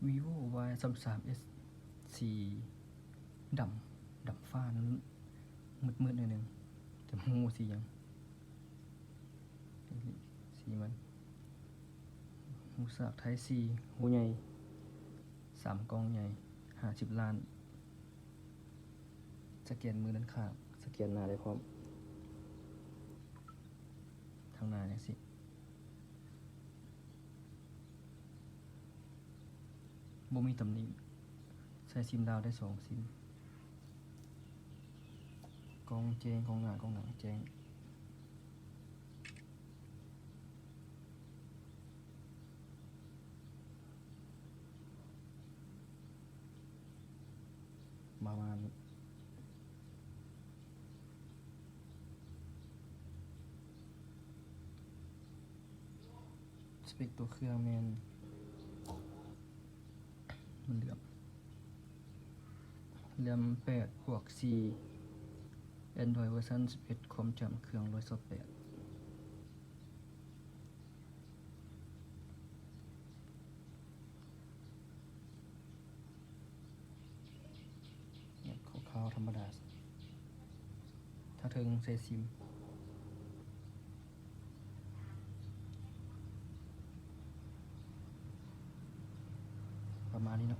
ວີໂວວາຍສາມສາມເອັສ ສີດຳ ດຳຟ້ານັ້ນ ມືດໆໜ້ອຍໜຶ່ງ ແຕ່ບໍ່ຮູ້ວ່າສີຫຍັງ. ສີມັນ ຮູສາກໄທຊີ ຮູໃຫຍ່ ສາມກ່ອງໃຫຍ່ ຫ້າສິບລ້ານ. ສະແກນມືດ້ານຂ້າງ ສະແກນໜ້າໄດ້ພ້ອມ ທາງໜ້າຈັ່ງຊີ້. ບໍ່ມີຕຳໜິ ໃສ່ຊິມລາວໄດ້ສອງຊິມ. ກ້ອງແຈ້ງ ກ້ອງໜ້າ ກ້ອງຫຼັງແຈ້ງ. ປະມານນີ້. ສະເປັກຕົວເຄື່ອງແມ່ນ ມັນເຫຼືອມ ແຣມແປດບວກສີ່ ແອນດຣອຍເວີຊັນສິບເອັດ ຄວາມຈຳເຄື່ອງຮ້ອຍຊາວແປດ. ແບບຂາວໆທຳມະດາ ທາງເທິງໃສ່ຊິມ ປະມານນີ້ເນາ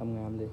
ະ ງາມໆເລີຍ.